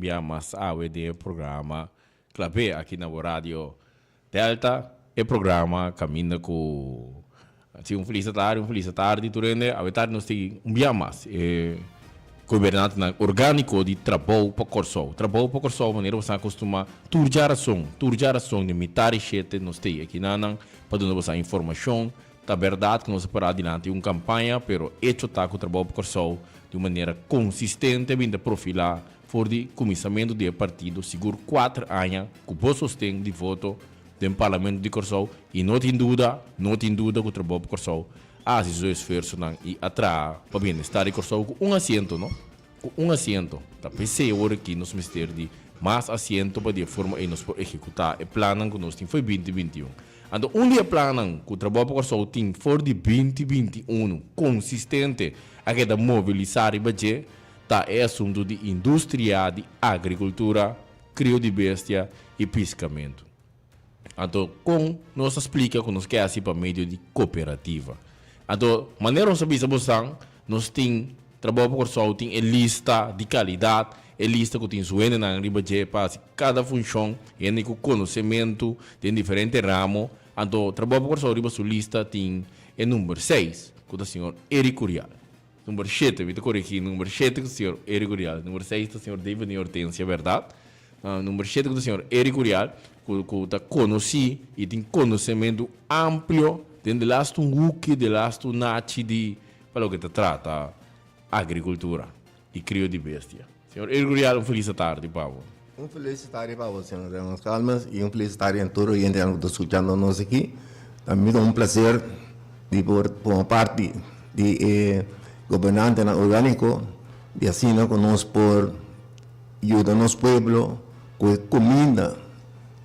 Un bia mas awe den e programa Klab'é aki na bo radio Delta, e programa kaminda ku si un felis tardi, un felis tardi tur hende. Awe tardi nos tin un bia mas e gobernantenan orgániko di Trabou pa Kòrsou. Trabou pa Kòrsou manera bo sa akostumá tur djarason, tur djarason di mitar di shete nos tei aki nanan pa duna bo sa informashon. Ta bèrdat ku nos a pará dilanti un kampaña, pero echo ta ku Trabou pa Kòrsou di un manera konsistente a bin ta profilá for di kuminsamentu di e partido sigur kuater aña ku bo sosten di voto den Parlamento di Kòrsou i no tin duda, no tin duda ku Trabou pa Kòrsou a hasi su esfuersonan i a traha pa bienestar di Kòrsou ku un asiento, no? Ku un asiento. Ta p'esei awor aki nos mester di mas asiento pa di e forma ei nos por ehekutá e plannan ku nos tin for 2021. Anto un di e plannan ku Trabou pa Kòrsou tin for di 2021 konsistente a keda mobilisá riba dje ta e asuntu di industria di agrikultura, krio di bestia i piskamentu. Anto kon nos ta splika ku nos ke hasi pa medio di kooperativa? Anto manera nos a bisa bosan, nos tin Trabou pa Kòrsou tin e lista di kalidat, e lista ku tin su hendenan riba dje pa hasi kada funshon, hende ku konosementu den diferente ramo. Anto Trabou pa Kòrsou riba su lista tin e number seis ku ta señor Eric Curial. Number shete, mi ta koregí, number shete ku señor Eric Curial, number seis ta señor David Ni Hortensia, bèrdat? Number shete ku ta señor Eric Curial, ku ku ta konosí i tin konosementu amplio den de lastu huki, de lastu nachi di pa loke ta trata agrikultura i krio di bestia. Señor Eric Curial, un felis tardi pa bo. Un felis tardi pa bo, señor Reynolds Calmes, i un felis tardi na tur oyentenan ku ta skuchando nos aki. Ta mi ta un plaser di por forma parti di e gobernantenan orgániko di asina ku nos por yuda nos pueblo ku e kuminda,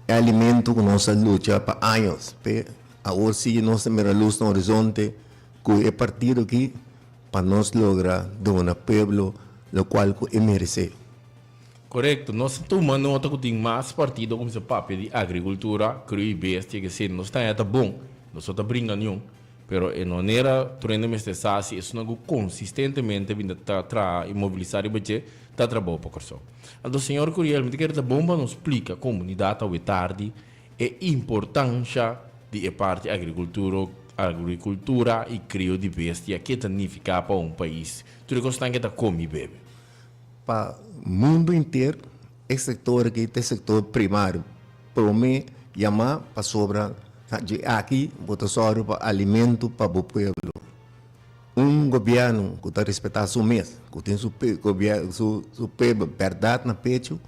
e alimento ku nos a lucha pa años p'e. Awor si nos ta mira lus na horizonte ku e partido aki pa nos logra duna pueblo lokual ku e meresé. Korekto, nos ta tuma nota ku tin mas partido kuminsá papia di agrikultura, krio i bestia, ke nos ta haña ta bon, nos no ta bringa niun. Pero e manera tur hende mester sa si esunnan ku konsistentemente bin ta traha i mobilisá riba dje ta trabou pa Kòrsou. Anto señor Curiel mi ta kere ta bon pa nos splika komunidat awe tardi e importansha di e parti agrikultura i krio di bestia ke ta nifiká pa un pais tur e kosnan ke ta komi i bebe. Pa mundu henter e sektor aki ta e sektor primario. Prome yama pasobra dje aki bo ta sòru pa alimento pa bo pueblo. Un gobièrnu ku ta respetá su mes, ku tin su su pueblo bèrdat na pechu,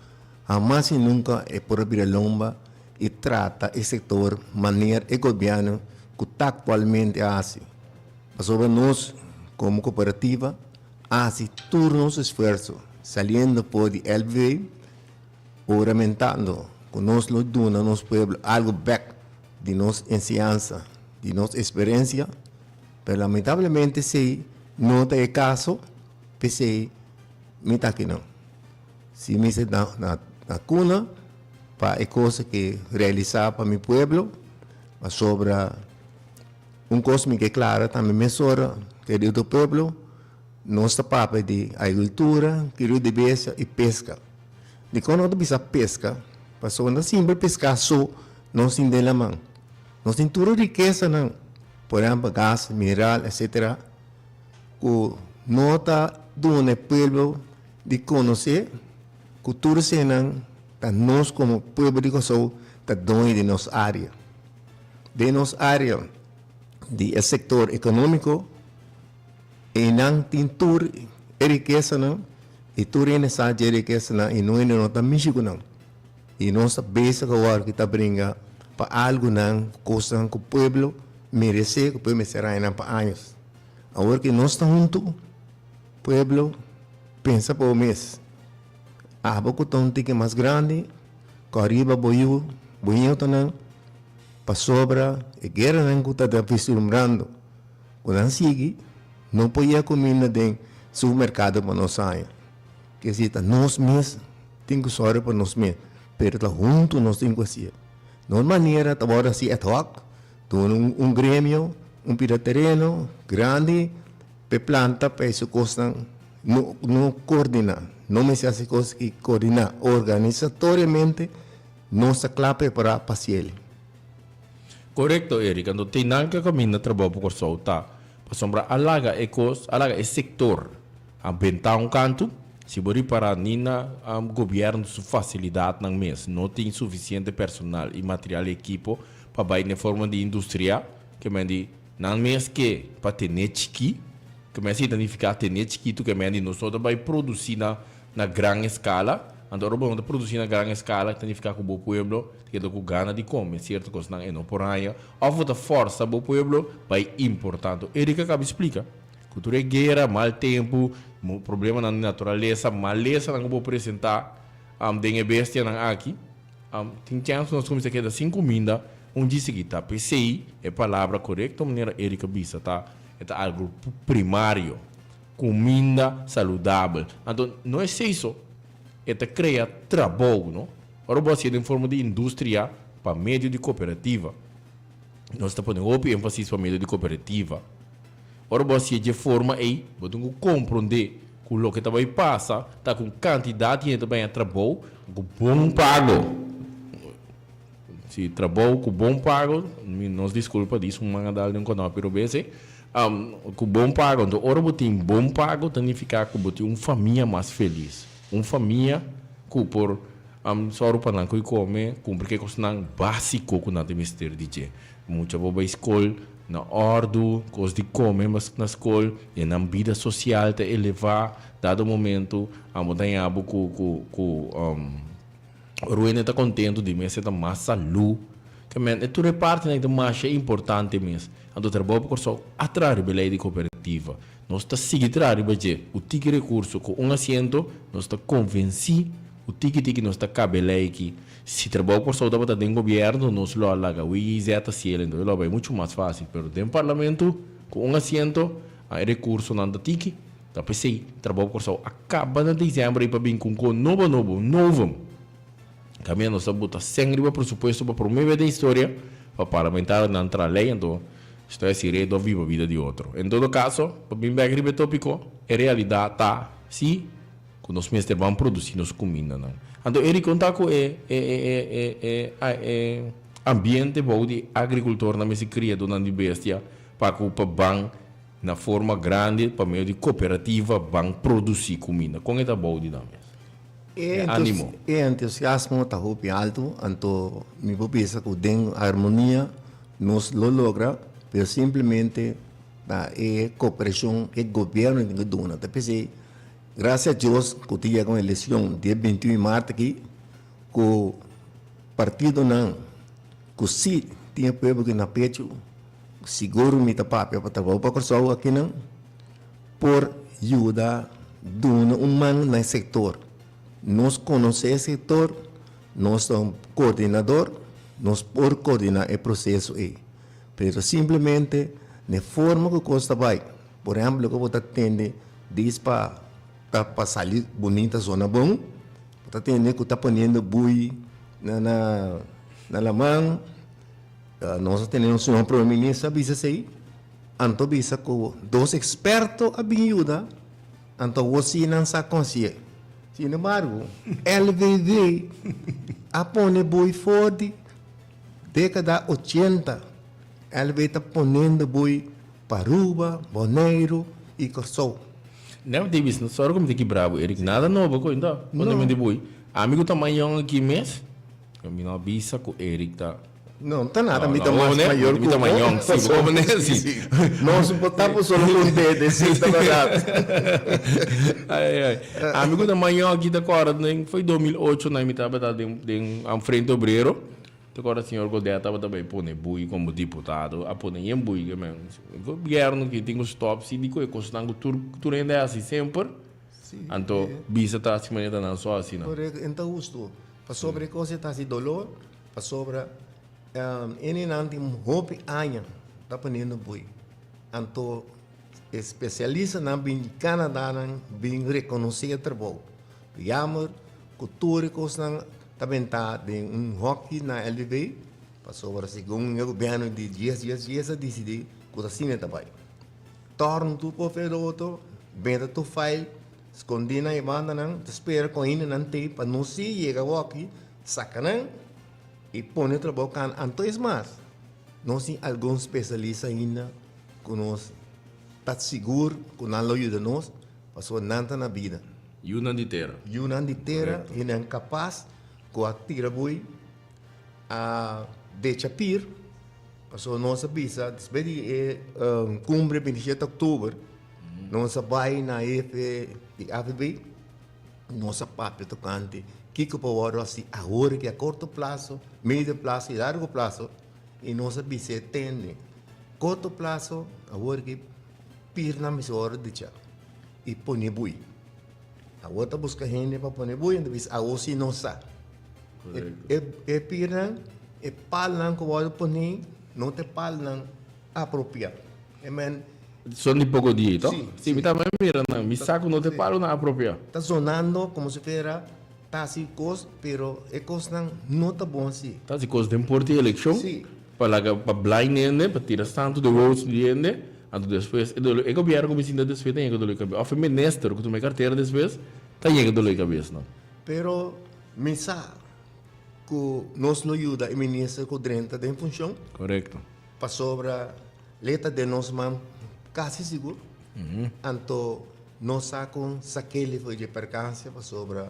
hamas i nunka e por a bira lomba i trata e sektor manera e gobièrnu ku ta aktualmente a hasi. Pasobra nos komo kooperativa a hasi tur nos esfuerso saliendo for di LVV, Huramentando ku nos lo duna nos pueblo algu bèk di nos enseñansa, di nos eksperensia, pero lamentablemente esei no ta e kaso, p'esei mi ta akinan. Si mi mester na na kuna pa e kos ke realisá pa mi pueblo, pasobra un kos mi ke klara tambe mesora, kerido pueblo, Nos ta papia di agrikultura, krio di bestia i peska. Dikon nos ta bisa peska? Pasobra no ta simpel peská so nos tin den laman. Nos tin tur e rikesanan, por ehèmpel gas, mineral, etsetera, ku no ta duna e pueblo di konosé ku tur esenan ta nos komo pueblo di Kòrsou ta doño di nos área. Den nos área di e sektor ekonómiko. Einan tin tur e rikesanan i tur hende sa dje rikesanan i no hende no ta mishi ku nan. I nos ta bezig awor ki ta bringa pa algunan kosnan ku pueblo meresé, ku pueblo mester haña nan pa años. Awor ki nos ta huntu, pueblo pensa pa bo mes. Abo ku ta un tiki mas grandi, ku ariba bo yu, bo ñetonan, pasobra e gueranan ku ta vislumbrando. Ku nan sigui, no por yega kuminda den supermerkado pa nos haña. Ke si ta nos mes tin ku sòru pa nos mes, pero ta huntu nos tin ku hasié. No manera ta wòrdu hasi ad hoc, duna un gremio un pida tereno grandi p'e planta pa hasi kosnan. No no koordiná, no mester hasi kos i koordiná organisatoriamente nos ta kla prepará pa hasiel. Korekto Eric, anto tin nan ke kaminda trabou pa Kòrsou ta pasobra a laga e kos, a laga e sektor a bentá un kantu, si bo ripará ni na gobièrnu su fasilidatnan mes no tin sufisiente personal i material i ekipo pa bai den forma di industria, ke men di nan mes ke pa tene chikí, ke men esei ta nifiká tene chikitu ke men di nos no ta bai produsí na na gran eskala, anto ora bo no ta produsí na gran eskala ta nifiká ku bo pueblo ta keda ku gana di kome sierto kosnan e no por haña òf bo ta fòrsa bo pueblo bai importá. Anto Eric a kaba di splika ku tur e guera, mal tempu, problemanan di naturalesa, malesanan ku bo presentá den e bestianan aki, tin chèns ku nos kuminsá keda sin kuminda un dje sigui. Ta p'esei e palabra korekto manera Eric a bisa ta e ta algu primario. Kuminda saludabel. Anto no esei so, e ta krea trabou, no? Ora bo hasié den forma di industria pa medio di kooperativa. Nos ta pone hopi énfasis pa medio di kooperativa. Ora bo hasié dje forma ei, bo tin ku komprondé ku loke ta bai pasa ta ku un kantidat di hende ta baña trabou ku bon pago. Si trabou ku bon pago, mi nos diskulpa di su man a dal den konopi robes ei, ku bon pago. Anto ora bo tin bon pago ta nifiká ku bo tin un famia mas felis. Un famia ku por sòru pa nan ku kome, kumpli ku e kosnan básiko ku nan ta mester di dje. Mucha por bai skol na òrdu, kos di kome na skol, i nan bida sosial ta elevá. Dado momento amo ta haña bo ku ku ku Ruene ta kontentu di mester ta mas salú. Ke men e tur e partinan ta masha importante mes. Anto Trabou pa Kòrsou a traha riba e lei di kooperativa. Nos ta sigui traha riba dje. Ku tiki rekurso, ku un asiento, nos ta konvensí ku tiki tiki nos ta kaba e lei aki. Si Trabou pa Kòrsou tabata den gobièrnu nos lo a laga WIZ hasiel enton e lo a bai muchu mas fásil. Pero den parlamento ku un asiento e rekursonan ta tiki. Ta p'esei, Trabou Kòrsou a kaba na desèmber i pa bin ku un ko nobo nobo, un novum. Kaminda nos ta buta sèn riba presupuesto pa promé bes den historia pa parlamentarionan traha lei, anto estoy hasi redo a biba bida di otro. En todo kaso, pa bin bèk riba e tópiko, e realidat ta si ku nos mester ban produsí nos kumindanan. Anto Eric konta ku e e e e e e ambiente bou di agrikultornan mester kriadónan di bestia pa ku pa ban Na forma grandi pa medio di kooperativa ban produsí kuminda. Kon e ta bou di nan mes? E ánimo. E entusiasmo ta hopi altu, anto mi por bisa ku den armonia nos lo logra, pero simplemente ta e koperashon ku e gobièrnu tin ku duna. Ta p'esei, grasia a Dios ku ta yega un elekshon dia 21 di mart aki ku partidonan ku si tin e pueblo aki na pechu, Sigur mi ta papia pa trabou pa Kòrsou akinan por yuda duna un man na e sektor. Nos konosé e sektor, nos ta un koordinador, nos por koordiná e proseso ei. Pero simplemente na e forma ku kos ta bai, por ehèmpel ku bo ta tende dis pa ta pa sali bunita zona bon, bo ta tende ku ta poniendo bui na na laman. Nos a tene un señor Prome Minister a bisa esey, anto bisa cu dos experto a bin yuda, anto awor si nan sa consiel. Sin embargo, LVV a pone boei for di decada ochenta. LVV ta ponendo boei pa Aruba, Boneiru y Corsou. Never Davis, no sorry cu mi ta kibra bo Eric, nada nobo cu ainda pone di boei. Ami cu ta mayon aki mes. Mi no a bisa ku Eric ta. No, ta nada, mi ta mas mayor ku bo. Mi ta mayon, si, bo komo ne, si. Nos bo ta por solo un dede, si, ta berdad. Ai, ai, ai. Ami ku ta mayon aki ta kòrda den, foi 2008 na mi tabata den, den Frente Obrero. Ta kòrda señor Godett tabata bai pone bui komo diputado, a pone yen bui ke men. Gobièrnu ki tin ku stòp si di ku e kosnan ku tur, tur hende a hasi semper. Anto bisa ta hasi manera nan so hasi nan. Korekto, en ta hustu. Pasobra e kos e ta hasi dolor, pasobra enenan tin hopi aña ta poniendo bui. Anto e spesialistanan bin di Canada nan bin rekonosé e trabou. Jammer ku tur e kosnan ta bentá den un hòki na LVB, pasobra segun e gobièrnu di dies dies dies a disidí ku ta asina e ta bai. Tòrnu tur por fer otro, benta tur fail. Skondí na e bandanan ta spera ku ainda nan t'ei pa nos sí yega awòki, saka nan i pone trabou kana. Anto es mas, nos tin algun spesialista ainda ku nos ta sigur ku nan lo yuda nos pasobra nan ta na bida. Yunan di tera. Yunan di tera, hendenan kapas ku a tira bui, a decha pir, pasobra nos a bisa despues di e kumbre 27 òktober, Nos a bai na hefe di AVB, nos a papia tokante kiko por wòrdu hasi awor aki a korto plaso, medio plaso i largo plaso, i nos a bisa e tende, korto plaso awor aki pirnan mester wòrdu dicha i pone bui. Awor ta buska hende pa pone bui, anto bisa awor si nos sa. E pirnan, e palnan ku wòrdu pone no ta e palnan apropiá. Amen. Son di poko dia, to? Si, si. Mi tambe mira nan. Mi sa ku no ta e palunan apropiá. Ta zonando komo si fuera ta hasi kos, pero e kosnan no ta bon hasi. Ta hasi kos den por di elekshon. Si. Pa laga, pa blind hende, pa tira santu den wowo di hende. Anto despues e dolo, e gobièrnu ku mi sinta despues ta yega dolo di kabes. Òf e minister ku tuma e kartera despues ta yega dolo di kabes nan. Pero mi sa ku nos lo yuda e minister ku drenta den funshon. Korekto. Pasobra le ta den nos man kasi sigur, anto nos sa kon sak'é for dje perkansia pasobra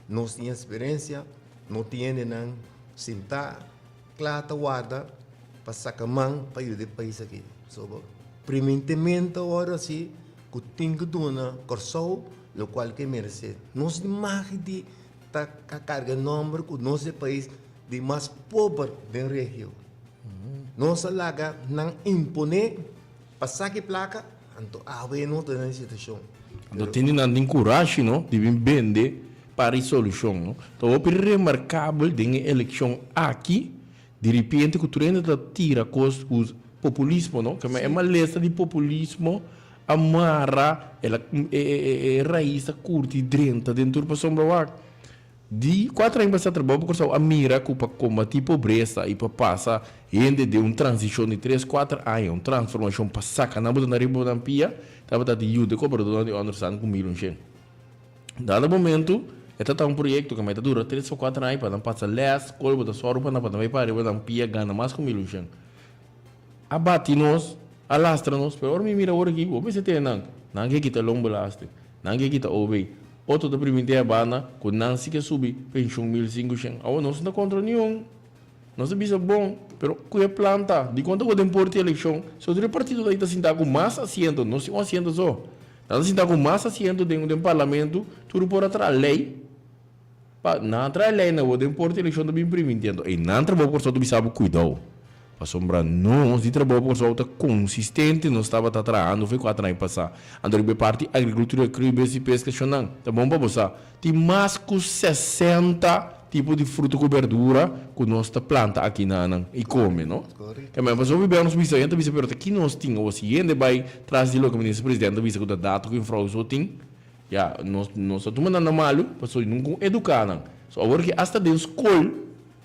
nos tin eksperensia, no tin hendenan sintá kla ta warda pa saka man pa yuda e pais aki. Pasobra primintimentu awor asi ku tin ku duna Kòrsou lokual ke meresé. Nos tin mag di ta karga nòmber ku nos e pais di mas pober den regio. Nos a laga nan imponé pa saki plaka, anto awe no ta den e situashon. Anto tin di nan tin kurashi no di bin bende pa resolushon no. Ta hopi remarkabel den e elekshon aki di ripiente ku tur hende ta tira kos ku populismo no. Kema e malesa di populismo a mara el a e rais a kurti drenta den tur pasobra wak. Di kuater aña pasá Trabou pa Kòrsou a mira ku pa kombatí pobresa i pa pasa hende den un transishon di tres kuater aña, un transformashon pa saka nan boto na riba nan pia, tabata di yuda e kobradónan di ònderstan ku mil un shen. Dado momentu e ta ta un proyekto ku mei ta dura tres o kuater aña pa nan pasa lès, skol, bo ta sòru pa nan pa nan bai para riba nan pia gana mas ku mil un shen. A bati nos, a lastra nos, pero ora mi mira awor aki, bo mester tene nan. Nan ke kita loonbelasting, nan ke kita OB. Otro ta priminti e banda ku nan si ke subi penshun 1500. Awor nos no ta kontra niun. Nos ta bisa bon, pero ku e plan ta? Dikon ta ku den por di elekshon, si otro partido ta sinta ku mas asiento, nos tin un asiento so, nan ta sinta ku mas asiento den den parlamento, tur por a traha lei. Pa nan trae lei na bo den por di elekshon ta bin priminti anto ei nan trabou pa Kòrsou ta bisa bo kuidou pasobra nos di trabou pa Kòrsou ta konsistente nos tabata trahando for e kuater aña pasá anto riba e parti agrikultura krio bes i peska shonnan ta bon pa bo sa tin mas ku 60 tipo di fruta ku berdura ku nos ta planta aki na nan i kome no kemey pasobra hopi bia nos bisa hende ta bisa pero ta ki nos tin awor si hende bai tras di loke minister presidente ta bisa ku ta dato ku infrou so tin. Ya, nos nos ta tuma nan na malu, pasobra nunca un educa nan. So awor ki hasta den skol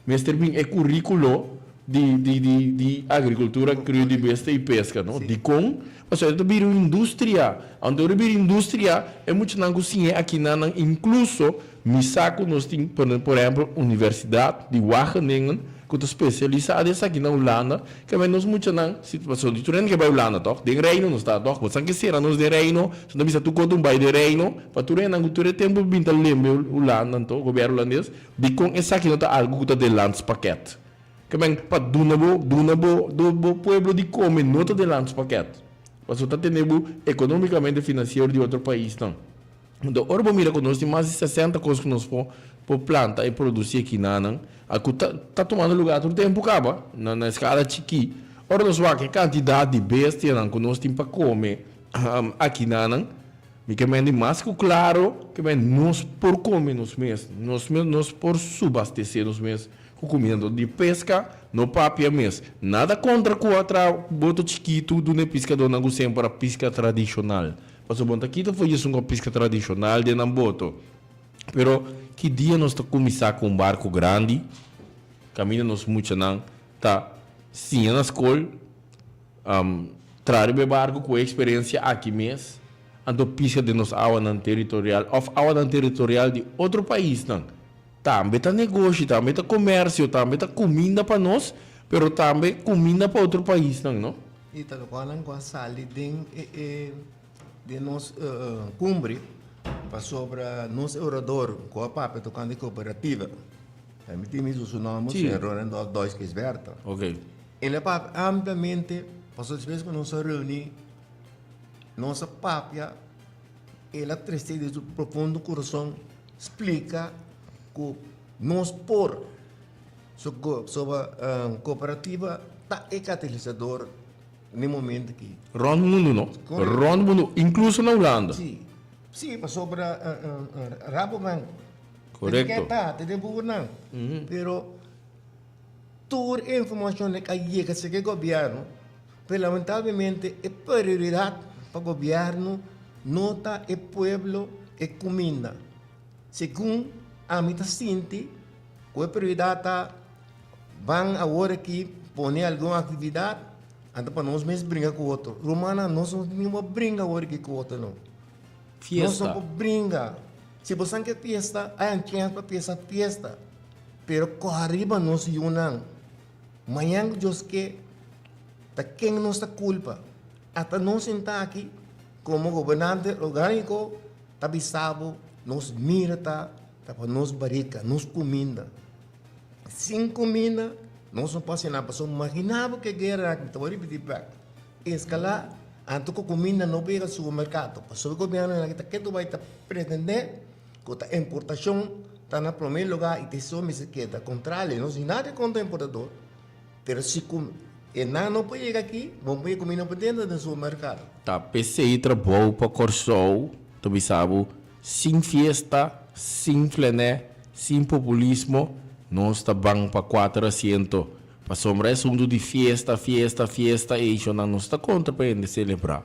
mester bin e curriculo di di di di agricultura, crio di bestia y pesca, no? Dicon? Pasobra e ta bira un industria. Anto ora e bira industria, e muchanan cu siña aki nan nan incluso mi sa cu nos tin por por ehempel Universidad di Wageningen cu ta specialisa den esaki na Hulanda, Ke men nos muchanan, si pasobra di tur hende ke bai Hulanda tòg, den Reino nos ta tòg, bo san ke sera nos den Reino, so ta bisa tur kos un bai den Reino, pa tur hendenan ku tur e tempu bin ta lembe Hulanda anto, gobièrnu hulandes, dikon esaki no ta algu ku ta den landspakket? Ke men pa duna bo, duna bo, do bo pueblo di kome no ta den landspakket, pasobra ta tene bo ekonomikamente finansiero di otro paisnan. Anto ora bo mira ku nos tin mas di 60 kos ku nos por por planta i produsí aki nanan, a ku ta ta tumando lugá tur tempu kaba na na eskala chikí. Ora nos wak e kantidat di bestianan ku nos tin pa kome aki nanan, mi ke men di mas ku klaro ke men nos por kome nos mes, nos mes nos por subastesé nos mes ku kumida. Anto di peska no papia mes. Nada kontra ku a traha boto chikitu duna e piskadónan ku semper a piska tradishonal. Pasobra bo ta kita for esun ku a piska tradishonal den nan boto. Pero ki dia nos ta kuminsá ku un barku grandi kaminda nos muchanan ta siña na skol, traha riba e barku ku e eksperensia aki mes? Anto piska den nos awanan teritorial òf awanan teritorial di otro paisnan. Tambe ta negoshi, tambe ta komersio, tambe ta kuminda pa nos, pero tambe kuminda pa otro paisnan, no? I ta lokualnan ku a sali den e e den nos kumbre pasobra nos e orador ku a papia tokante kooperativa, permití mi usa su nòmber, señor Ronald Dois Gisberto. El a papia ampliamente pasobra despues ku nos a reuní Nos a papia, el a trese den su profundo kurason splika ku nos por soba kooperativa ta e katalisador den momento aki. Rònt mundu no? Rònt mundu, inkluso na Hulanda. Si, si, pasobra Rabobank Korekto. ta te den buurnan, pero tur e informashon a yega serka e gobièrnu. Pero lamentablemente e prioridad pa gobierno no ta e pueblo, e cuminda. Segun ami ta sinti cu e prioridad ta ban awor aki pone algun actividad anto pa nos mes bringa cu otro. Rumannan nos no tin por bringa awor aki cu otro no. Nos no por bringa. Si bosan ke fiesta hay un chens pa fiesta fiesta pero coge ariba nos yunan. Mañan ku Dios ke, ta ken nos ta kulpa? Ata nos sintá aki komo gobernante orgániko ta bisa bo nos mira ta ta pa nos barika, nos kuminda. Sin kuminda nos no por hasi nada. Pasobra maginá bo ke guera aki, mi ta wòrdu ripití bèk, eskalá anto ku kuminda no por yega supermerkado. Pasobra e gobièrnu aki ta ketu bai ta pretendé ku ta importashon ta na promé lugá i te so mester keda. Kontrali, nos tin nada kontra importador, pero si ku e nan no por yega aki, bo por yega kuminda por dentro den supermerkado. Ta p'esei trabou pa Kòrsou ta bisa bo, sin fiesta, sin flenè, sin populismo, nos ta ban pa kuater asiento. Pasobra e asuntu di fiesta, fiesta, fiesta ei shonnan no sta kontra pa hende selebrá.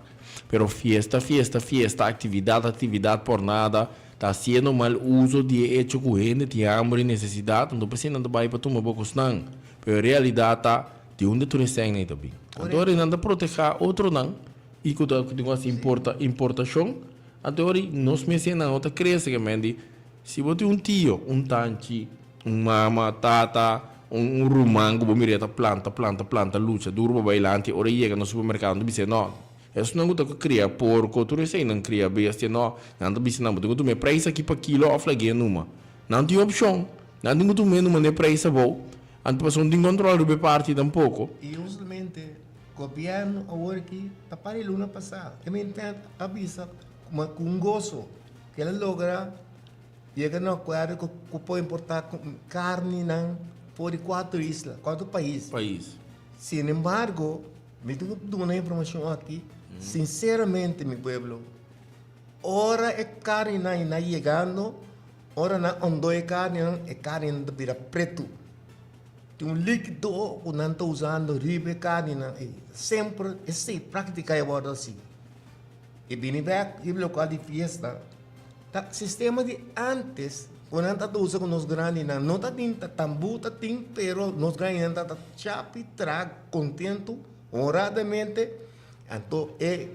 Pero fiesta, fiesta, fiesta, aktividat, aktividat por nada, ta hasiendo mal uso di e echo ku hende tin hamber i nesesidat, anto p'esei nan ta bai pa tuma bo kosnan. Pero e realidat ta, di unda tur e sèn ei ta bin? Anto ora nan ta protehá otronan i ku ta ku hasi importa importashon, anto ora nos mes hende nan no ta krese ke men di si bo tin un tio, un tanchi, un mama, tata, un ruman ku bo mira e ta planta, planta, planta, lucha duru pa bai lanti, ora e yega na supermerkado nan ta bis'é no, Esun nan ku ta kria porko, tur esei nan kria bestia, no. Nan ta bisa nan, bo tin ku tuma e preis aki pa kilo òf lag'é numa. Nan tin opshon. Nan tin ku tum'é numa n'e preis abou. Anto pasobra no tin kòntròl riba e parti tampoko. I usualmente gobièrnu awor aki ta para e luna pasá. E mente a bisa kuma ku un goso ku el a logra yega na akuerdo ku por importá karninan for di kuater isla, kuater pais. Pais. Sinembargo. Mi tin ku duna informashon aki sinseramente mi pueblo. Ora e karninan na yegando, ora nan ondó e karninan, e karninan ta bira pretu. Tin un likido ku nan ta usando riba e karninan ei. Semper esei práktika e wòrdu hasi. E bini bèk riba lokal di fiesta. Ta sistema di antes ku nan ta usa ku nos grandinan no ta tin ta tambú ta tin pero nos grandinan ta ta chapi tra kontentu honradamente anto e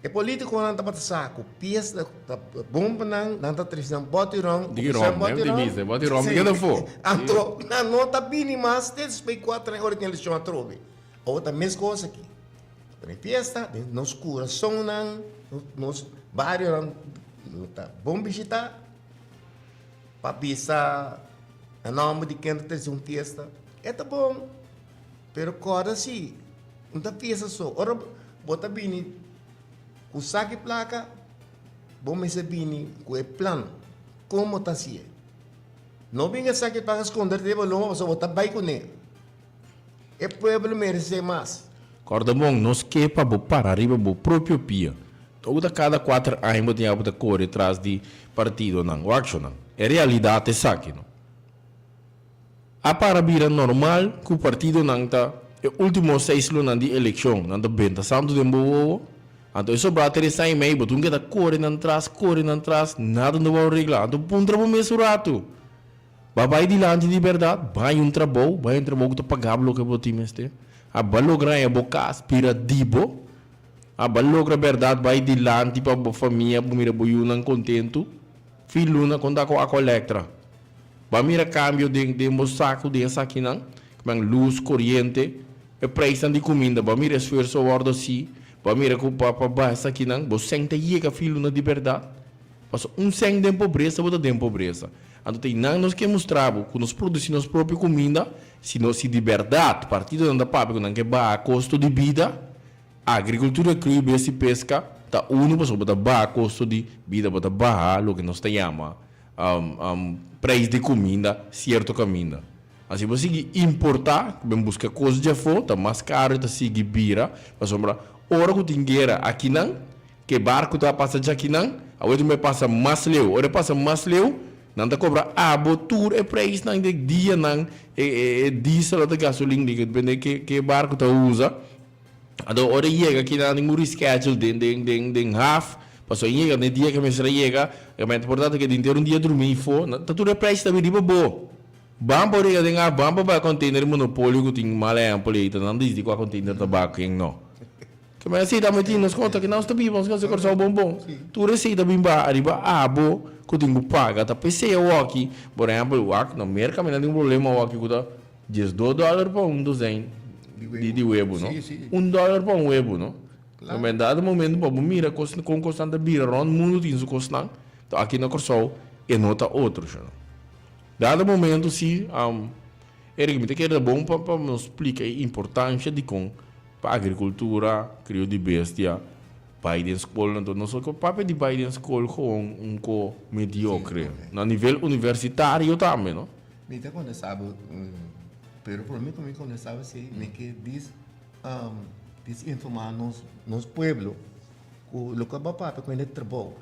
e politikonan tabata sa ku pies ta bon pa nan nan ta trese nan bòti ròm Di ròm ne di bisa bòti ròm di keda afó anto nan no ta bini mas te despues kuater aña ora tin elekshon atrobe awor ta mes kos aki. Den fiesta, den nos kurasonnan, nos barionan no ta bon bishitá pa bisa na nòmber di ken ta trese un fiesta. E ta bon, pero kòrda si no ta fiesta so. Ora bo ta bini ku saki plaka, bo mester bini ku e plan kon bo ta hasié. No bin e saki plaka skonder den bo lomba pasobra bo ta bai kuné. E pueblo meresé mas. Kòrda bon, nos ke pa bo para riba bo propio pia. Tok ta kada kuater aña bo tin ya bo ta kore tras di partidonan o akshonnan. E realidat esaki no. A para bira normal ku partidonan ta e ultimo seis lunan di elekshon nan ta benta santu den bo wowo. Anto e sobrá tres aña i mei bo tin ke ta kore nan tras, kore nan tras, nada no wou regla. Anto puntra bo mes un ratu. Ba bai dilanti di bèrdat, bai un trabou, bai un trabou ku ta paga bo loke bo tin mester. A ba logra haña bo kas, bira di bo. A Bo a logra bèrdat bai dilanti pa bo famia, bo mira bo yunan kontentu? Fin luna kon ta ku Aqualectra? Bo a mira kambio den den bo saku den esakinan? Kiman lus, koriente, e preisnan di kuminda, bo a mira esfuerso wòrdu hasi? Bo a mira ku pa pa baha esakinan? Bo sèn ta yega fin luna di bèrdat? Pasobra un sèn den pobresa bo ta den pobresa. Anto ta einan nos ke mustra bo ku nos produsí nos propio kuminda, si nos si di bèrdat partidonan ta papia ku nan ke baha kosto di bida, Agrikultura, krio bes i peska ta unu pasobra bo ta baha kosto di bida, bo ta baha loke nos ta yama preis di kuminda sierto kaminda. Asi bo sigui importá, ben buska kos di afó, ta mas karu i ta sigui bira pasobra ora ku tin guera akinan, ke barku ta pasa djakinan, awor tin bai pasa mas leu. Ora e pasa mas leu, nan ta kobra abo tur e preisnan di e dianan, e diesel òf e gasolin, depende ke barku ta usa. Anto ora e yega aki nan tin un reschedule den den den den haf, pasobra e yega den e dia ke mester a yega, e mester por ta ke denter un dia drumi ifo, ta tur e prijs ta bin riba bo. Ban por yega den haf, ban por bai container di monopolio ku tin mal ehempel ei, ta nan disdi kua container ta bai ken no. Ke men esei ta meti nos konta ke nos ta biba, nos ke Kòrsou bon bon. Tur esei ta bin baha riba abo ku tin ku paga, ta p'esei awoki, por ehempel wak na Merka mi nan tin un problema awoki ku ta 12 dòler pa un dozijn di webu, no? Un dòler pa un webu, no? Claro. Na dado momento pa bo mira kos, kon kosnan ta bira rònt mundu tin su kosnan, to aki na Kòrsou e no ta otro, sho no. Dado momento si, Eric, mi ta kere ta bon pa pa nos splika e importansha dikon pa agrikultura, krio di bestia, bai den skol, anto nos a papia di bai den skol gewoon un ko mediokre, na nivel universitario tambe, no? Mi ta contesta bo, pero prome cu mi contesta bo esey, mi ke dis disinforma nos nos pueblo cu loke bo a papia cu hende trabou.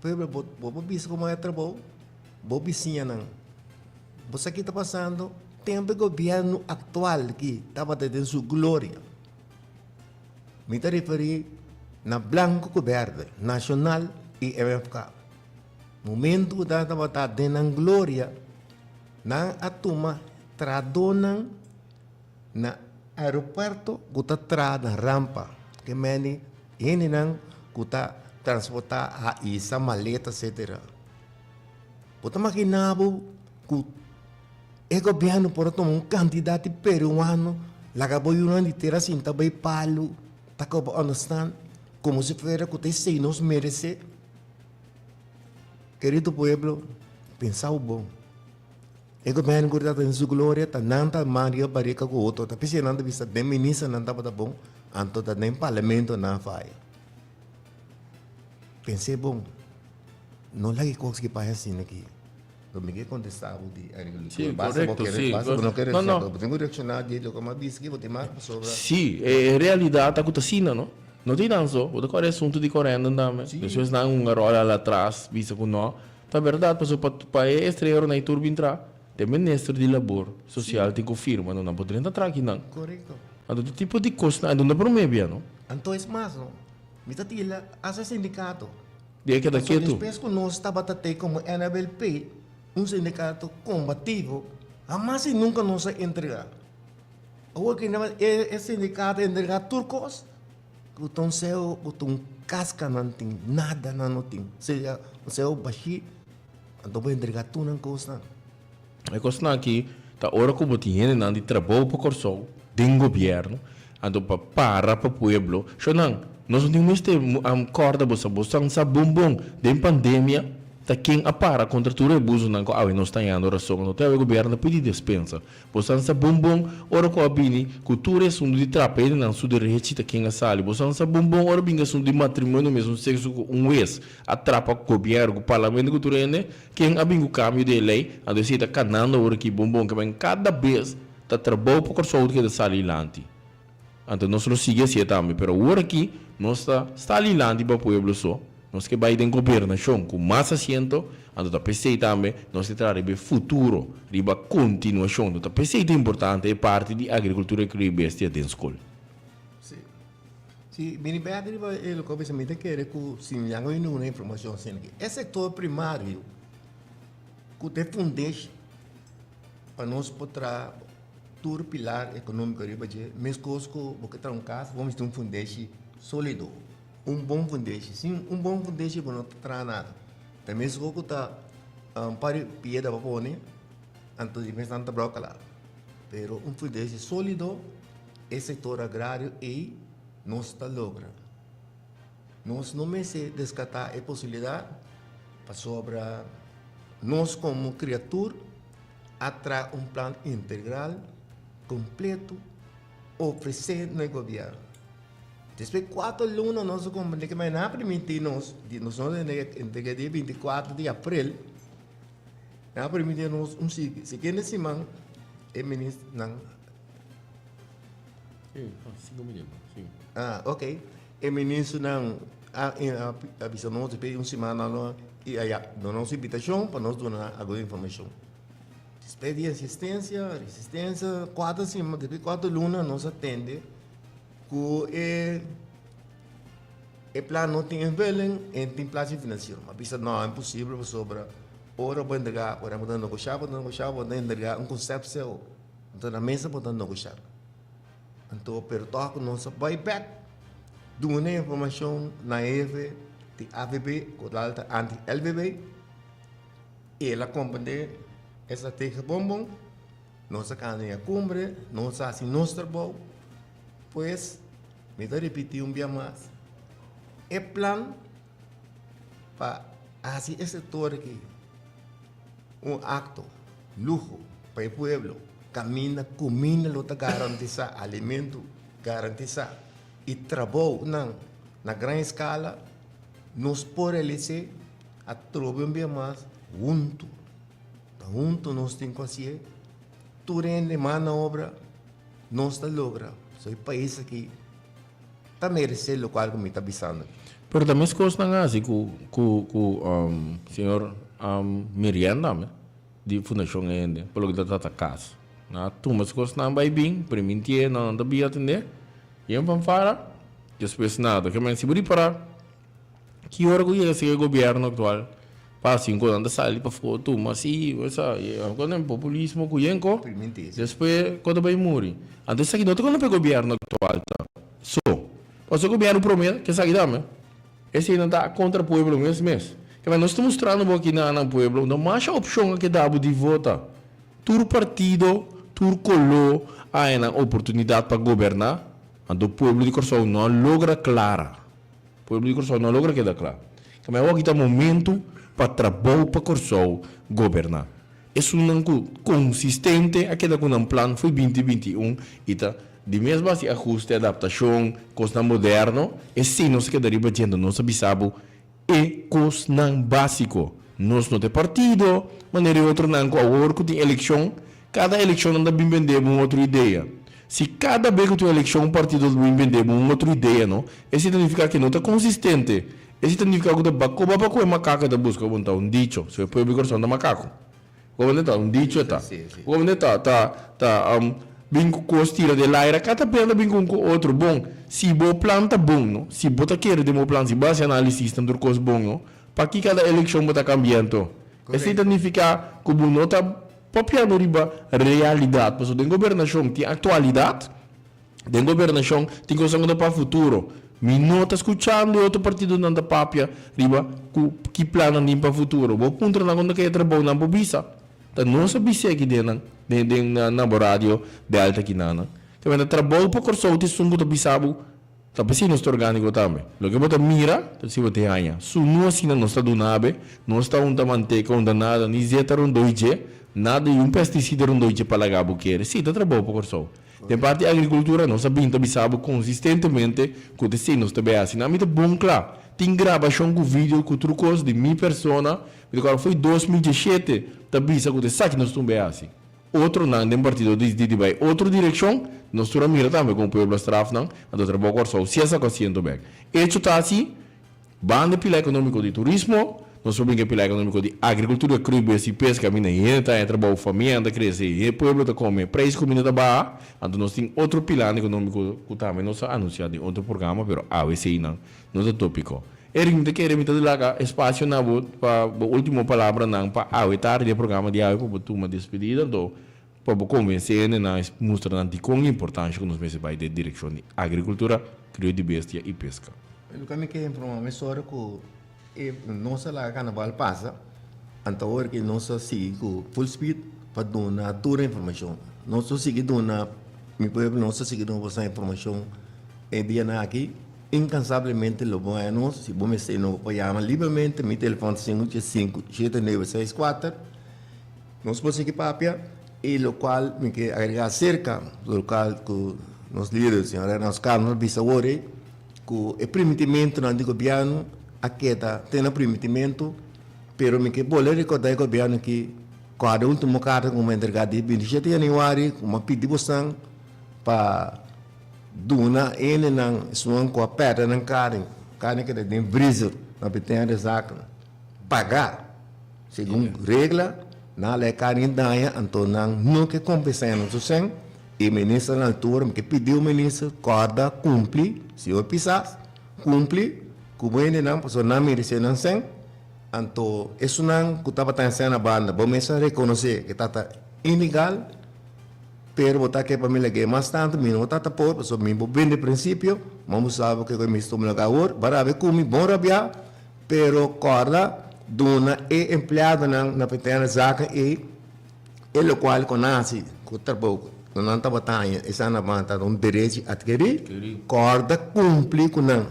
Pueblo bo bo por bisa como e trabou, bo bisiñanan. Bo sa ki ta pasando? Tempo e gobierno actual aki tabata den su gloria. Mi ta referi na blanco cu berde, Nacional y MFK. Momento ku nan tabata den nan gloria, nan a tuma trahadónan na aeropuerto ku ta traha na rampa. Ke meni hendenan ku ta transportá a hisa maleta etcetera. Bo ta maginá bo ku e gobièrnu por a tuma un kantidat di peruano laga bo yunan di tera sinta bai palu ta koba understand komo si fuera ku ta esei nos meresé. Kerido pueblo, pensa bo bon. E gobierno ku ta den su gloria ta nan ta maria barika ku otro. Ta p'esei nan ta bisa den ministernan tabata bon, anto ta den parlamento nan a faya. Pens'é bon. No laga e kos ki pasa asina aki. Lo mi ke kontestá bo di agrikultura. Sí, Basta bo korekto, kere, sí. basta bo no kere No, no. bo tin ku reakshoná di loke mi a bisa aki, bo tin mas pasobra. Sí, e realidat ta ku ta asina, no? No tin nan so, bo ta kore asuntu di korenden tambe. Sí. Despues nan hunga ròl al atras, bisa ku no. Ta bèrdat, pasobra pa pa e estrero na e tur bin tra, te minister di labor sosial tin ku firma, no nan por drenta tra akinan. Korekto. Anto e tipo di kosnan, anto no promé bia, no? Anto es mas, no? Mi ta tila hasta e sindikato. Di e keda Pasobra ketu. despues ku nos tabata te komo NWP, un sindikato kombativo, hamas i nunka nos a entregá. Awor ki nan e sindikato a entregá tur kos, ku ta un seo ku ta un kaska nan tin, nada nan no tin. Sea un seo bashí, anto bo entregá tur nan kosnan. E kosnan aki ta ora ku bo tin hendenan di trabou pa Kòrsou den gobièrnu, anto pa para pa pueblo. Shownan, nos no tin mester kòrda boso, boso sa bon bon den pandemia ta ken a para kontra tur e abusonan ku awe nos ta hañando rason. Anto te awe gobièrnu ta pidi despensa. Boso sa bon bon ora ku a bini ku tur e asuntu di trapa hendenan su derechi ta ken a sali. Boso sa bon bon ora bini asuntu di matrimonio mesun sekso ku un wes a trapa ku gobièrnu, ku parlamento ku tur hende. Ken a bin ku kambio di e lei, anto esei ta kanando awor aki bon bon, keben kada bes ta trabou pa Kòrsou ta keda sali lanti. Anto nos lo sigui hasié tambe, pero awor aki nos ta sali lanti pa pueblo so, nos ke bai den gobernashon ku mas asiento, anto ta p'esei tambe nos ke traha riba e futuro, riba kontinuashon, anto ta p'esei ta importante e parti di agrikultura i krio bestia den skol. Sí. Sí, bini bek riba e loke bo bisa, mi ta kere ku si mi a ninguna informashon asina aki. E sektor primario ku ta e fundeshi pa nos por traha tur pilar ekonómiko riba dje, meskos ku bo ke traha un kas bo mester un fundeshi. sólido, un bon fundeshi. Sin un bon fundeshi bo no ta traha nada. Ta mesco ku ta un par di piedra bo pone, anto di mes nan ta bròkala. Pero un fundeshi sólido, e sektor agrario ei nos ta logra. Nos no mester deskartá e posibilidat pasobra nos komo kriatur a traha un plan integral kompleto ofresé na e gobièrnu. Despues kuater luna nos a komprendé ke nan a primintí nos, nos a entrega dia 24 di aprel, nan a primintí nos un siguiente siman e ministernan. Ah, ok. E ministernan a a bisa nos despues di un siman nan lo i a duna nos invitashon pa nos duna algun informashon. Despues di insistensia, resistensia, kuater siman, despues di kuater luna nos a tende ku e e plan no tin invulling en tin plachi finansiero. Mi a bisa no, imposibel pasobra ora bo entrega, ora bo ta negoshá, bo ta negoshá, bo ta entrega un konsepto. Anto na mesa bo ta negoshá. Anto pero tòg nos a bai bèk duna e informashon na hefe di AVB ku tal ta anti LVB. El a komprendé e strategia bon bon. Nos a kana den e kumbre, nos a hasi nos trabou. Pues mi ta ripití un bia mas, e plan pa hasi e sektor aki un akto luho pa e pueblo kaminda kuminda lo ta garantisá, alimentu garantisá i trabounan na gran eskala, nos por realis'é atrobe un bia mas huntu. Ta huntu nos tin ku hasié, tur hende man na obra, nos ta logra. So e pais aki ta meresé lokual ku mi ta bisando. Pero ta mes kosnan hasi ku ku ku señor Miriam tambe di Fundashon Hende pa loke ta trata kas. Nan a tuma es kosnan bai bin, primintié nan nan ta bin atendé, yen fanfara, despues nada. Ke men si bo ripará ki ora ku yega sigui e gobièrnu aktual pa hasi un kos nan ta sali pafó tuma si esa populismo ku yen ko despues ko ta bai muri. Anto esaki no ta konta pa e gobièrnu aktual ta so. Pasobra e gobièrnu promé ke esaki tambe. Esei nan ta kontra pueblo mes mes. Kaba nos ta mustrando bo aki na nan pueblo no masha opshon a keda bo di vota. Tur partido, tur koló a haña nan oportunidat pa goberná, anto pueblo di Kòrsou no a logra klara. Pueblo di Kòrsou no a logra keda kla. Kaba awor aki ta momentu pa trabou pa Kòrsou goberná. Esunnan ku konsistente a keda ku nan plan fo'i 2021 i ta di mes base ahuste, adaptashon, kosnan moderno, esei nos a keda riba djendo. Nos a bisa bo e kosnan básiko. Nos no ta e partido manera e otronan ku awor ku tin elekshon, kada elekshon nan ta bin bende bo un otro idea. Si kada be ku tin un elekshon un partido ta bin bende bo un otro idea no, esei ta nifiká ku e no ta konsistente. Esei ta nifiká ku ta bakoba pa ku e makako e ta buska bon ta un dicho. So e pueblo di Kòrsou ta makako. Komo ta un dicho e ta. Komo ta ta ta bin ku kos tira den laira kada bes ta bin ku un ku otro. Bon, si bo plan ta bon no, si bo ta kere den bo plan, si bo hasi análisis ta tur kos bon no, paki kada elekshon bo ta kambia anto? Esei ta nifiká ku bo no ta papiando riba realidat, pasobra den gobernashon tin aktualidat. Den gobernashon tin kosnan ku ta pa futuro. Mi no ta skuchando e otro partidonan ta papia riba ku ki plannan tin pa futuro. Bo puntra nan kon ta kaya trabou nan por bisa. Ta nos a bis'é aki den nan den den na bo radio Delta kinanan. Ta mira trabou pa Kòrsou ta esun ku ta bisa bo ta p'esei nos ta orgániko tambe. Loke bo ta mira ta si bo ta haña. Sunu asina nos ta duna abe. Nos ta unta manteka unta nada ni zeta rondó dje nada i un pestisida rondó dje pa laga bo kere. Sí ta trabou pa Kòrsou. Den parti agrikultura nos a bin ta bisa bo konsistentemente ku ta esei nos ta bay hasi. Na mi ta bon kla. Tin grabashon ku video ku tur kos di mi persona, mi ta kòrda foi 2017 ta bisa ku ta esaki nos tun bay hasi. Otronan den partido disidi di bay otro direkshon, nos tur a mira tambe kon pueblo a straf nan, anto trabou Kòrsou si a saka asiento bek. Echo ta asi. Banda e pila economico di turismo, nos por brinca e pila economico di agricultura, cru, bes y pesca, caminda hende ta haña trabou, famia ta crece, e pueblo ta come, prijs cuminda ta baha, anto nos tin otro pilanan economico cu tambe nos a anuncia den otro programa, pero awe eseynan no ta topico. Eric, mi ta kere mi ta laga espacio na bo pa bo ultimo palabranan pa awe tardi e programa di awe pa bo tuma despedida, anto. pa bo konvensé hendenan i mustra nan dikon importansha ku nos mester bai den direkshon di agrikultura, krio di bestia i peska. Loke mi ke informá mesora ku e nos a laga karnaval pasa, anto awor ke nos a sigui ku full speed pa duna tur e informashon. Nos ta sigui duna mi pueblo, nos ta sigui duna boso informashon e dianan aki inkansablemente lo bo haña nos. Si bo mester no bo por yama libremente, mi telefòn ta 585 7964. Nos por sigui papia y locual mi ke agrega acerca locual cu nos lider señor Ernest Carlos bisa awor ey cu e primitimentonan di gobierno a keda te na primitimento pero mi ke bolbe recorda e gobierno ki cuadra ultimo carta cu mi a entrega di 27 januari cu mi a pidi bosan pa duna hendenan esunnan cu a perde nan carne, carne keda den vriezer na beten de zaken paga. Segun regla, nan a lei carni daña, anto nan no ke kompensá nan su sèn. E minister na altura, mi ke pidi un minister, kòrda kumpli, señor Pisas, kumpli ku bo hendenan pasobra nan meresé nan sèn. Anto esunnan ku tabata e sèn na banda, bo mes a rekonosé ke tabata ilegal, pero bo ta ke pa mi lag'é mas tantu, mi no tabata por, pasobra mi bo bende prinsipio, ma bo sa ke mi stoma laga awor, bo a rabia ku mi, bon rabiá. Pero kòrda duna e empleadonan na Petena zaken ei e lokual ku nan hasi ku trabou ku nan tabata haña esei nan ta un derechi atkerí, kòrda kumpli ku nan.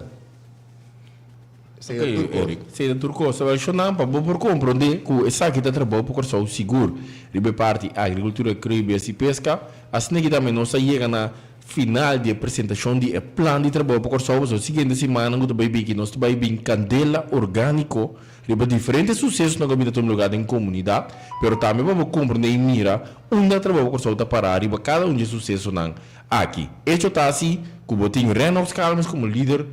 Esei ta tur kos. Esei ta tur kos. Shonnan pa bo por komprondé ku esaki ta trabou pa Kòrsou sigur riba e parti agrikultura, krio, bes i peska. Asina ki tambe nos a yega na Final di e presentashon di e plan di trabou pa Kòrsou pasobra siguiente simannan ku ta bai bin aki nos ta bai bin kandela orgániko riba diferente susesonan ku a bin ta tuma lugá den komunidat, pero tambe pa bo komprendé i mira unda trabou pa Kòrsou ta pará riba kada un di e susesonan aki. Echo ta asi ku bo tin Rennox Calmes komo lider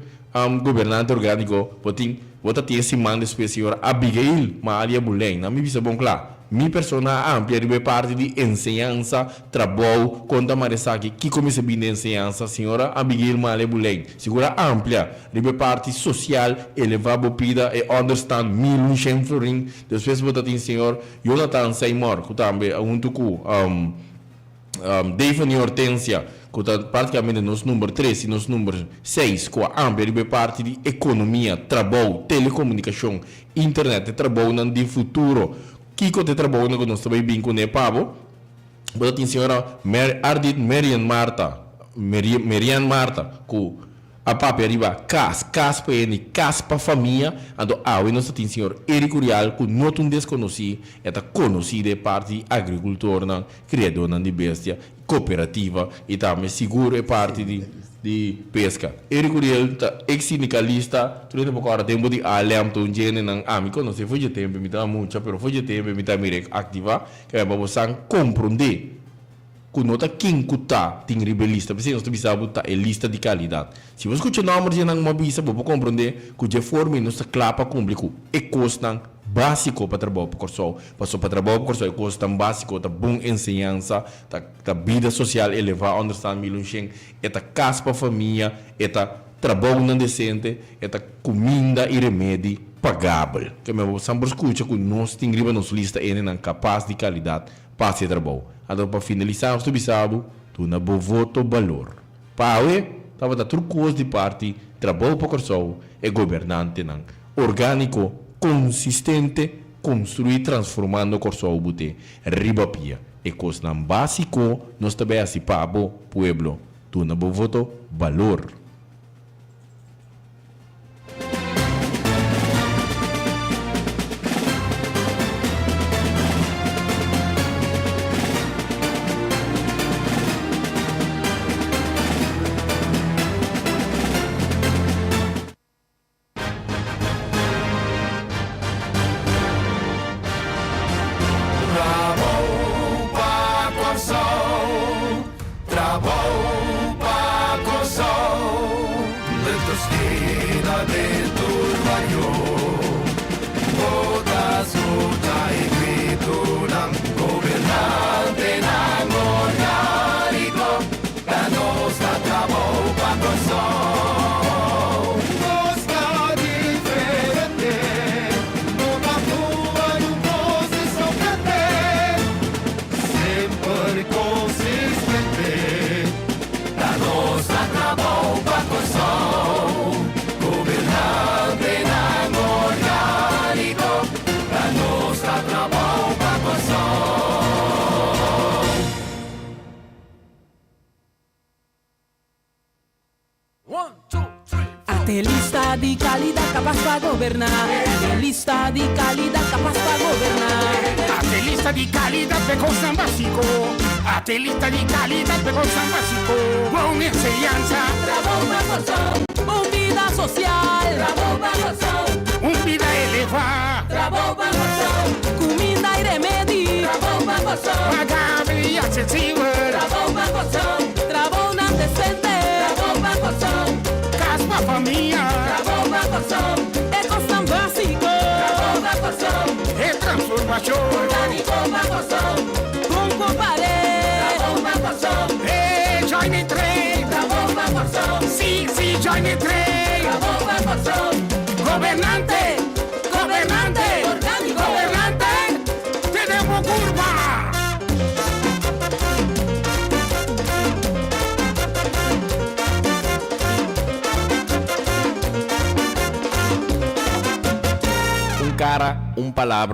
gobernante orgániko, bo tin bo ta tin e siman despues señora Abigail Mahalia Boulijn. Nan mi bisa bon kla. Mi persona a amplia riba e parti di enseñansa, trabou, kon ta mara esaki, kiko mester bin den enseñansa, señora Abigail Male Boulijn. Sigur a amplia riba e parti sosial, eleva bo pida e onderstand 1100 florin. Despues bo ta tin señor Jonathan Seymour ku tambe huntu ku Daphne Hortensia ku ta praktikamente nos number tres i nos number seis ku a amplia riba e parti di ekonomia, trabou, telekomunikashon, internet, e trabounan di futuro. Kiko ta e trabounan ku nos ta bai bin kuné pa bo? Bo ta tin señora Ardit Marian Martha, Marian Martha, ku a papia riba kas, kas pa hende, kas pa famia. Anto awe nos ta tin señor Eric Urial ku no ta un deskonosí, e ta konosí den e parti di agrikultornan, kriadónan di bestia, kooperativa i tambe sigur e parti di di peska. Eric Uriel ta ex sindikalista, tur hende por kòrda tempu di ALM ta un djendenan ami konosé for dje tempu mi ta mucha pero for dje tempu mi ta mir'é aktivá ke pa bo san komprondé ku no ta ken ku ta tin riba e lista p'esei nos ta bisa bo ta e lista di kalidat. Si bo skucha nòmber dje nan ku mi a bisa bo por komprondé ku dje forma ei nos ta kla pa kumpli ku e kosnan básiko pa trabou pa Kòrsou. Pasobra pa trabou pa Kòrsou e kosnan básiko ta bon enseñansa, ta ta bida sosial elevá, ònderstaan mi Lunshen, e ta kas pa famia, e ta trabounan desente, e ta kuminda i remedi pagabel. Ke men bo san por skucha ku nos tin riba nos lista hendenan kapas di kalidat pa hasi e trabou. Anto pa finalisá nos ta bisa bo, duna bo voto balor. Pa awe tabata tur kos di parti Trabou pa Kòrsou, e gobernantenan orgániko, konsistente, konstruí transformando Kòrsou bute riba pia. E kosnan básiko nos ta bai hasi pa bo, pueblo. Duna bo voto balor. Trabou pa Kòrsou, trabou pa Kòrsou, Lento skina den tur bario, bo ta skucha e gritunan, Gobernantenan orgániko, ta nos ta trabou pa Kòrsou. Nos ta diferente, no ta actua nun posicion frente, semper. Ate lista di kalidat kapas pa goberná. Ate lista di kalidat kapas pa goberná. Ate lista di kalidat pa kosnan básiko. Ate lista di kalidat pa kosnan básiko. Bon enseñansa. Trabou pa Kòrsou. Un bida sosial. Trabou pa Kòrsou. Un bida elevá. Trabou pa Kòrsou. Kuminda i remedi. Trabou pa Kòrsou. Pagabel i aksesibel. Trabou pa Kòrsou. Trabounan desente. Trabou pa Kòrsou. Kas pa famia. Trabou pa Kòrsou. E kosnan básiko. Trabou pa Kòrsou. E transformashon. Orgániko pa Kòrsou. Bon kompar'é. Trabou pa Kòrsou. E join the train. Trabou pa Kòrsou. Si, si, join the train. Trabou pa Kòrsou. Gobernante, gobernante, Orgániko. Gobernante, tenemos curva. Un kara, un palabra.